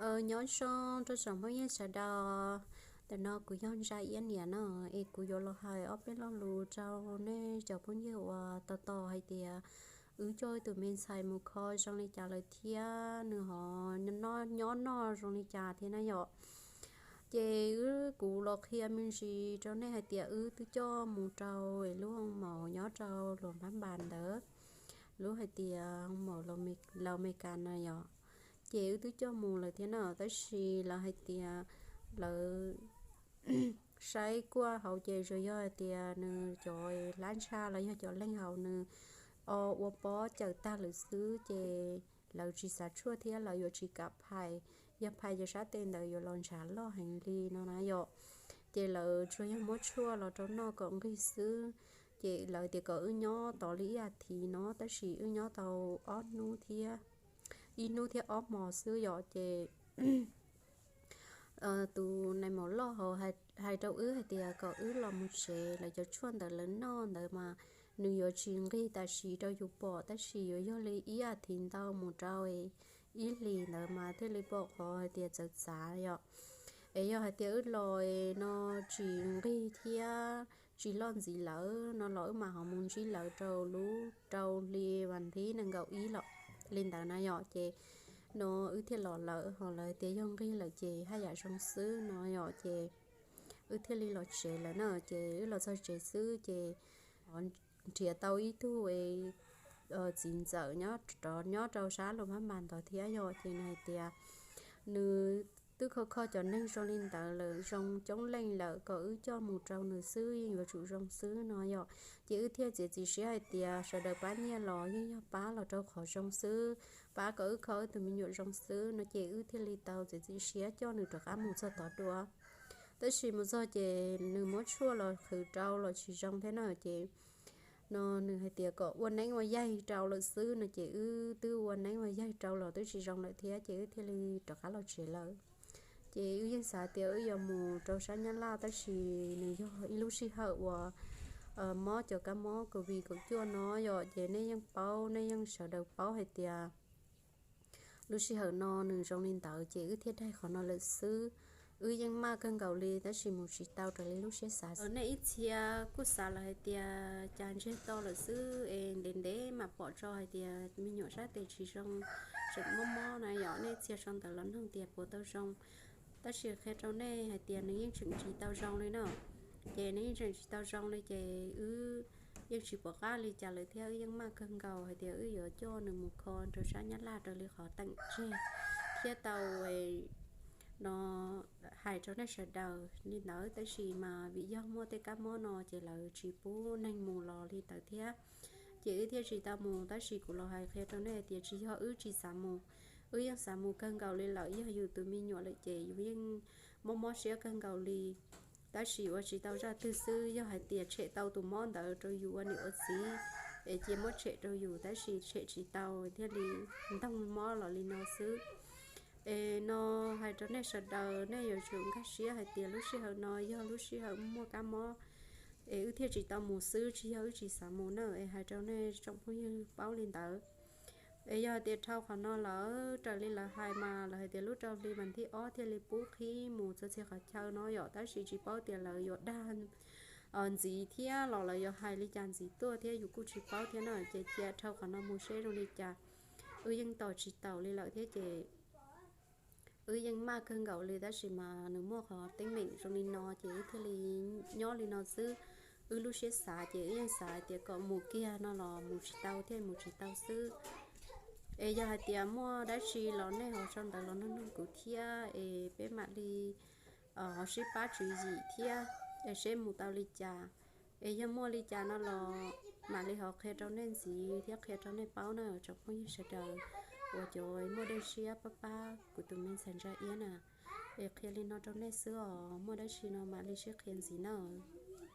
Nyob zoo rau tsoom phooj ywg sawv daws, ntawm no kuv yog Ntsa Iab Niam no, es kuv yuav los hais ob peb lo lus rau nej cov phooj ywg uas tos tos hais tias wb coj tus me ntxhais mus kho zoo li cas lawm thiab nws ho nyob noj zoo li cas thiab na yom. Ces wb kuv los qhia me ntsis rau nej hais tias wb twb coj mus rau lub hoo maum nyob rau Luas Npab Npas ntawd, lub hais tias hoo maum Laus Mes Kas na yom. Ces wb twb coj mus lawm thiab na, tab sis lawv hais tias lawv saib kuaj hauv ces tsuas yog hais tias nws cov hlab ntsha los yog cov leeg hauv nws o ua pob cawm tag lawm xwb, ces lawv tsis xav tshuaj thiab lawv yuav tsis kam phais, yog phais ces sab tes ntawd yuav los ntshav loj heev li no na yom. Ces lawv tsuas yog muab tshuaj los rau noj kom nqig xwb. Ces lawv tias kom wb nyob tos li ib as thiv no, tab sis wb nyob tau ob hnub thiab, ib hnub thiab ob hmos xwb yom. Ces tus nais maum loj hauv hais rau wb hais tias kom wb los mus tsev, lawv cov tshuaj ntawd lawv noj ntawd mas nws yuav tsis nqig tam sim rau yus pom, tab sis yuav yog li ib as thiv ntau mus rau ib hlis ntawd mas thiaj li pom qhov hais tias txawv txav yom. Es yog hais tias wb los no tsis nqig thiab tsis loj ntxiv lawm no los wb mam ho mus ntsib lawv rau lub rau hli vas thib nees nkaum ib los li ntawd na yom. Ces no wb thiaj los lawm, ho lawv tias yog nqig lawm ces haj yam zoo xwb no yom. Ces wb thiaj li los tsev lawm na. Ces wb los txog tsev xwb ces nrhiav tau ib tug txiv ntxawm nyob rov nyob rau sab Luas Npab Npas ntawd thiab yom. Ces nws hais tias nws twb kho kho cov neeg zoo li ntawd lawm zoo coob leej lawm, kom wb coj mus rau nws xwb yeej yuav tsum zoo xwb no yom. Ces wb thiaj txiav txim siab hais tias sawv daws pab nyiaj los yeej yog pab los rau qhov zoo xwb, pab kom wb kho wb tus me nyuam zoo xwb no. Ces wb thiaj li tau txiav txim siab coj nws rov qab mus txog tod dua. Tab sis mus txog ces nws muab tshuaj los qhwv rau los tsis zoo thiab na. Ces no nws hais tias kom ua neeb ua yaig rau lawm xwb no. Ces wb twb ua neeb ua yaig rau los twb tsis zoo lawm thiab, ces wb thiaj li rov qab los tsev lawm. Ces wb yeej xav tias wb yuav mus rau sab Nyab Laj, tab sis nws yog ib lub sij hawm uas mob cov kab mob COVID kaum cuaj no yom. Ces nej yeej paub, nej yeej sawv daws paub hais tias lub sij hawm no nws zoo li ntawd, ces wb thiaj daig qhov no lawm xwb. Wb yeej maj kawg nkaus li tab sis mus tsis tau raws li lub siab xav. Nej ib txhia kuj xav lawm hais tias cas ntsiag to lawm xwb es ntev ntev mam pom tso hais tias me nyuam sab tes tsis zoo, tseem mob mob na yom. Nej txhia sau ntawv los nug tias puas tau zoo, tab sis qhia rau nej hais tias nws yeej tseem tsis tau zoo li na. Ces nws yeej tseem tsis tau zoo li ces wb yeej tsis pom qab li cas lawm thiab wb yeej maj kawg nkaus hais tias wb yuav coj nws mus kho rau sab Nyab Laj raws li qhov teem tseg thiab tau no hais rau nej sawv daws li ntawd. Tab sis mas vim yog muaj tej kab mob no ces lawv tsis pub neeg mus los li ntawd thiab, ces wb thiaj tsis tau mus. Tab sis kuv los hais qhia rau nej hais tias tsis yog wb tsis xav mus, wb yeej xav mus kawg nkaus li lawm. Yog yus tus me nyuam lawm ces yus yeej mob mob siab kawg nkaus li. Tab sis ua tsis tau zaj twg xwb, yog hais tias tshem tau tus mob ntawd rau yus ua niam ua txiv es cia muab tshem rau yus, tab sis tshem tsis tau thiaj li ntoog mob los li no xwb. Es no hais rau nej sawv daws, nej yuav tsum nkag siab hais tias lub sij hawm no yog lub sij hawm muaj kab mob es wb thiaj tsis tau mus xwb, tsis yog wb tsis xav mus na. Es hais rau nej tsoom phooj ywg paub li ntawd. Es yog hais tias dhau qhov no lawm, raws li lawv hais mas lawv hais tias lub rau hli vas thib ob thiaj li pub qhib mus txog txhia qhov chaw no yom, tab sis tsis paub tias lawv yuav dag ntxiv thiab los lawv yuav hais li cas ntxiv tuaj thiab yus kuj tsis paub thiab na. Ces cia dhau qhov no mus seb zoo li cas. Wb yeej tos tsis taus li lawm thiab ces wb yeej maj kawg nkaus li, tab sis mas nws muaj qhov teeb meem zoo li no ces wb thiaj li nyob li no xwb. Wb lub siab xav ces wb yeej xav hais tias kom mus kiag no los mus tsis tau thiaj mus tsis tau xwb. Es yog hais tias muaj dab tsi los nej ho sau ntawv los nug nug kuv thiab es peb mam li ho sib pab tswv yim thiab es seb mus tau li cas. Es yog muaj li cas no los mam li ho qhia rau nej ntxiv thiab qhia rau nej paub na tsoom phooj ywg sawv daws uas cov muaj dej siab pab pab kuv tus me ntxhais Ntsa Iab na. Es qhia li no rau nej xwb os, muaj dab tsi no mam li sib qhia ntxiv na.